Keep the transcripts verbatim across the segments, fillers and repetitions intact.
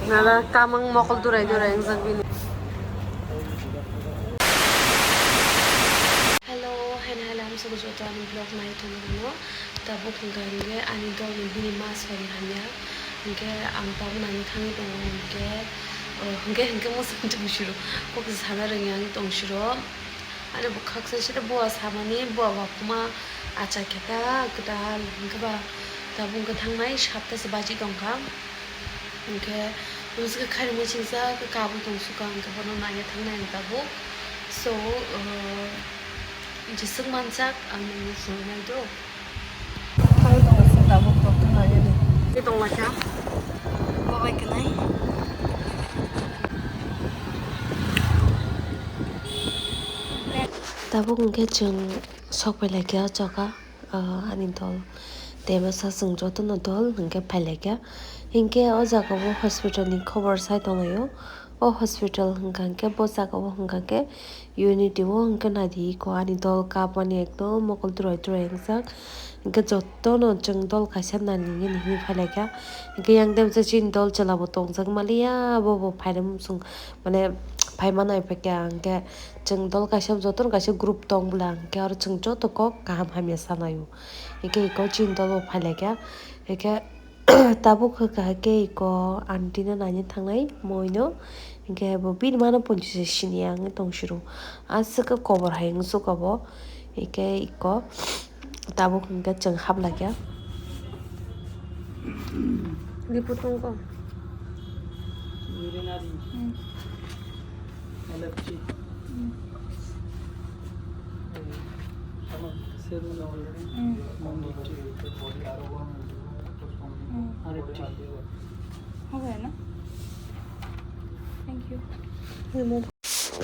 Nara kamang mokol durai durai wngjak bini. Hello, haino haino hamsok joto ani vlog nai tongmano. Tabuk hwnkha hwnkhe ani dol ni bini ma sori hamya. Hwnkhe ang tabuk nani thangwi tongo hwnkhe, oh, hwnkhe hwnkhe mwsang tong siro. Kok sana rwngya ang tong siro. Ani bwkhak se sida bua samani bua ba kuma acha khe ta kwtal hwnkhe ba tabuk hwnkhe thangnai satta se baji tongkha. Hwnkhe bwswk khairokmwi singsa khe kabui tong sukha hwnkhe bono naiya thangnai ang tabuk. So, uh, jeswk manjak ang nini phunuknai do. Tei tonglaikha. Bobai kwnai. Tabuk hwnkhe chwng sok phailaikha o jaga, ah, ani dol. Tei masa chwng jotono dol hwnkhe phailaikha. Hinkhe o jaga o hospital ni khobor sai tonglaio. O hospital hwnkha hwnkhe bo jaga o hwnkha hwnkhe Unity o hwnkhe naidi iko ani dol kapmani ekdom mokol twrwai twrwai wngjak. Hwnkhe jotono chwng dol kaisa nani hwnwi hwnwi phailaikha. Hwnkhe yang debsa chini dol chwla bo tongjak maliya, bo bo phairwng chwng mane phaima naiphaikhya. Hwnkhe chwng dol kaisa jotono kaisa group tong bwla, hwnkhe oro chwng joto kok kaham hamya sanaio. Hwnkhe iko chini dol bo phailaikha. Hwnkhe Tabuk hwnkha khe iko aunty no naina thangnai moi no, hinkhe bo bini mano ponchis sini ya wngwi tong siro. Aswk khe kobor hai wng sukha bo, hinkhe iko tabuk hinkhe chwng hap laikha. Lipu tongkho. Urinary. Hmm. Allergy. Hmm. Seven already. Hmm. One eighty. Hmm. Hundred. Hobe na? Thank you.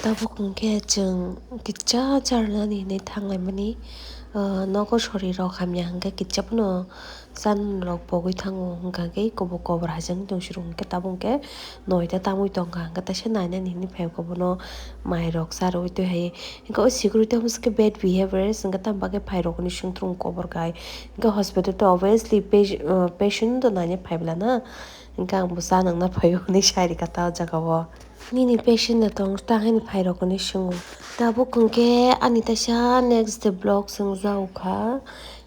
Tabuk hwnkhe chwng kisa charnani hinwi thanglaimani, ah, nogo sori rok hamya hwnkhe kisa phano Chan rok pogwi thango, hwnkha khe iko bo kobor hai jani tong siro, hwnkhe tabuk hwnkhe noita tamwi tongkha, hwnkhe teisa nainani hinwi phaikha bono mai rok cha rwui twi hai. Hwnkhe o security office khe bad behaviors, hwnkhe tamo bagwi phai rok hinwi swngthung kobor khai. Hwnkhe hospital to obviously pati-, uh, patient no naina phai bwla na, hwnkhe ang bo cha nangna phaio hinwi sai rwkha ta o jaga o. Nini patient no tong ta haino phai rok hinwi swngo. Tabuk hwnkhe ani teisa next day vlog swngjak kha.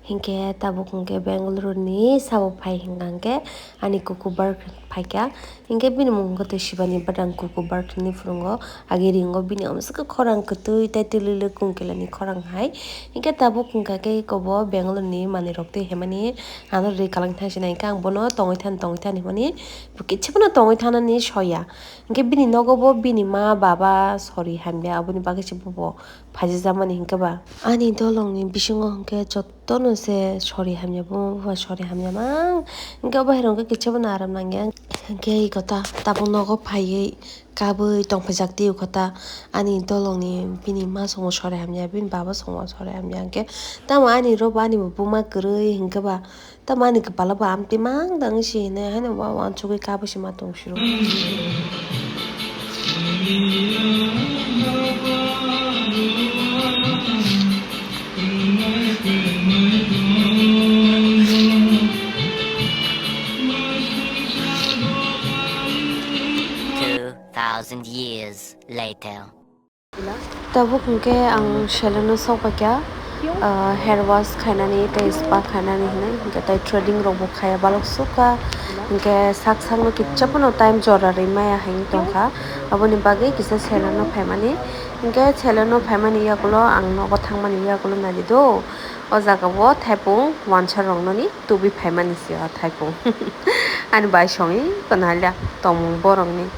Hinkhe tabuk hwnkhe Bengaluru ni sabo phai hwnkha hwnkhe ani kuku birth phaikha. Hinkhe bini mung wngkha tei Shivani, but ang kuku birth hinwi phwrwngo. Agi ringo bini omswk khorang kwtwi tei twlwlwk kungkilani khorang hai. Hinkhe tabuk hwnkha khe iko bo Bengaluru ni manwi rok twi hemani ano ri kalang thang sinai hinkhe ang bono tongwi thani tongwi thani himani. Bo kichibano tongwi thanani soya. Hinkhe bini nogo bo bini ma baba sori hamya, aboni bagwi se bo bo phaijak mani hinkhe ba. Ani dolong ni bisingo hinkhe jotono se sori hamya, buma buphang sori hamya mang. Hinkhe obo hai rok hinkhe kichibano aram nangya. Hinkhe iko ta tabuk nogo phaiwi kabui tongphajak twi iko ta ani dolong ni bini ma songbo sori hamya, bini baba songbo sori hamya hinkhe tamo ani rok bo ani bo buma kwrwi hinkhe ba. Tamani kwpalo bo amtwi mang tang si hinwi haino wa wansugwi kabui se ma tong siro. Two thousand years later. Tabuk hwnkhe ang salon o sok paikha, ah, hair wash khainani tei spa khainani hinwi, hwnkhe tei threading rokbo khaiya balok sukha, hwnkhe sak sakno kitsa phano time jora rimaya hinwi tongkha, aboni bagwi kisa salon o phaimani, hwnkhe salon o phaimani yagulo ang nogo thangmani yagulo naidi do, o jaga o thaipung wansa roknoni tubui phaimani se o thaipung ani bai songwi kwnalia tongmung borokni.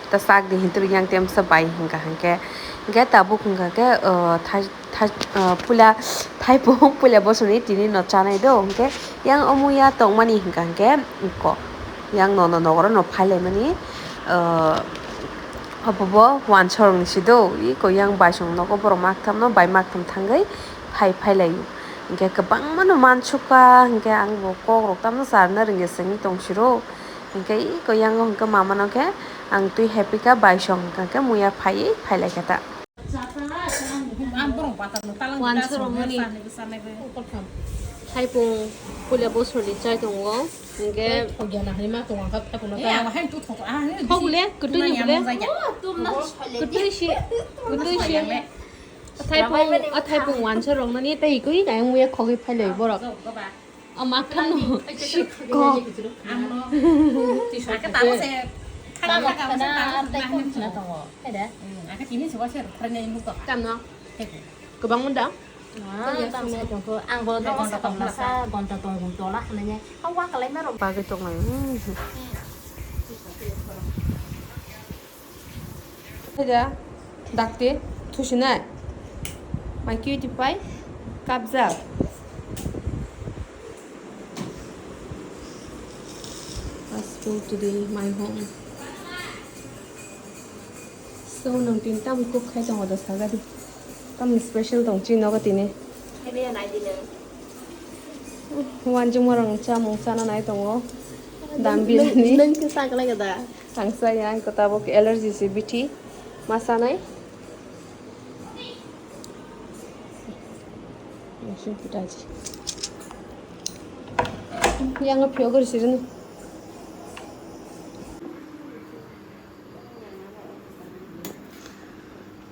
Ta sak di hinwi yang temsa bai hwnkha hwnkhe, hwnkhe tabuk hwnkha khe, uh, thai-, thai-, uh, puila thaipung puila bosongni tini no chanai do, hwnkhe yang omo ya tongmani hwnkha hwnkhe iko yang nono nogoro no phailaimani, uh, obo bo wansa rokni si do, iko yang baisong nogo borok maktham no bai maktham thangwi phai phailaio, hwnkhe kwbangma no mansukha, hwnkhe ang bo kok rok tamo charwna rwngya se wngwi tong siro. Hwnkhe iko yango hwnkhe mama no khe ang twi happy kha, bai song hwnkha khe muya phaiwi phailaikha ta. Wansa rokmani thaipung Puila bosorni chai tongo. Hingke Thokya na hwnwi ma tongo, ang kha phaiphano Eh, ta. Ang hain tu thok, ang hain Thok le, kwtwini Nani le. Amon jaya. Kwtwi si, kwtwi si. Athai pung, athai pung wansa rok nani tei ikwi nai muya khogwi phailai borok. Ama khano sikko. Ang no. Tisha ka tamo se. Tamo khana, tamo khana tongo. Hede. Ang kha tini se wase rok phainai muko. Tamno. Kwbang munda? Ah, tamo se tongkho. Ang bo no sa tongla sa, gonta tong gonta la hwnwi. Hawa kalai ma rok. Bagwi tonglai. Haja, dakti, thusinai. My cutie pie, kabjak. Let's go to the, my home. So, nung tin tam cook khai tongo da sagadi. Tam special tong chi nogo tini. Wanjwng morang chamung chana nai tongo. Dam birani. Nung khe saklai da. Tangsa ya, ang ko tabuk allergy se bithi. Ma sanai? Yang pitaji. Yang phiyok gori sirino.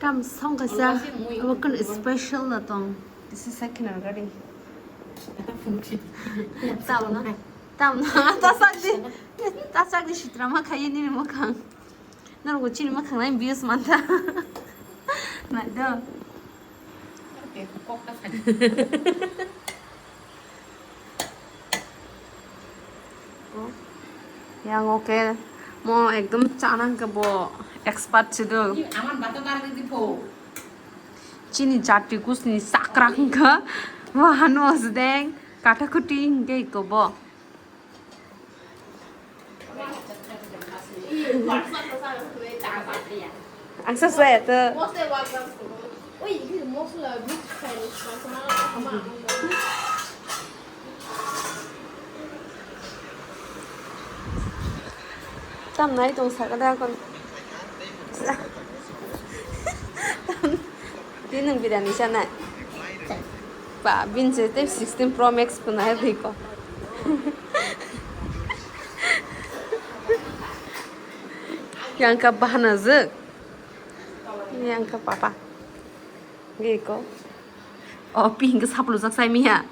Tam song kaisa, abo kan special na tong. This is second already. Tam na, tam na, ta sak di, ta sak di sitra ma khaye ni mo khang. Norok chini mwkhang nai views mantha. Nai do. Yang oke. Mo ekdom chana hwnkhe bo expert se do. Chini jati kusni sakra hwnkha. Wahano osdeng. Kata kuti hwnkhe iko bo. Ang sa saya to. Tam nai tong sakada kon. Di nwng birani sanai. Ba, bini se tei sixteen Pro Max phano hai bai ko. Yang ka bahana jwk. Yang ka papa. Ge ko. O pink saplo jak sai miya.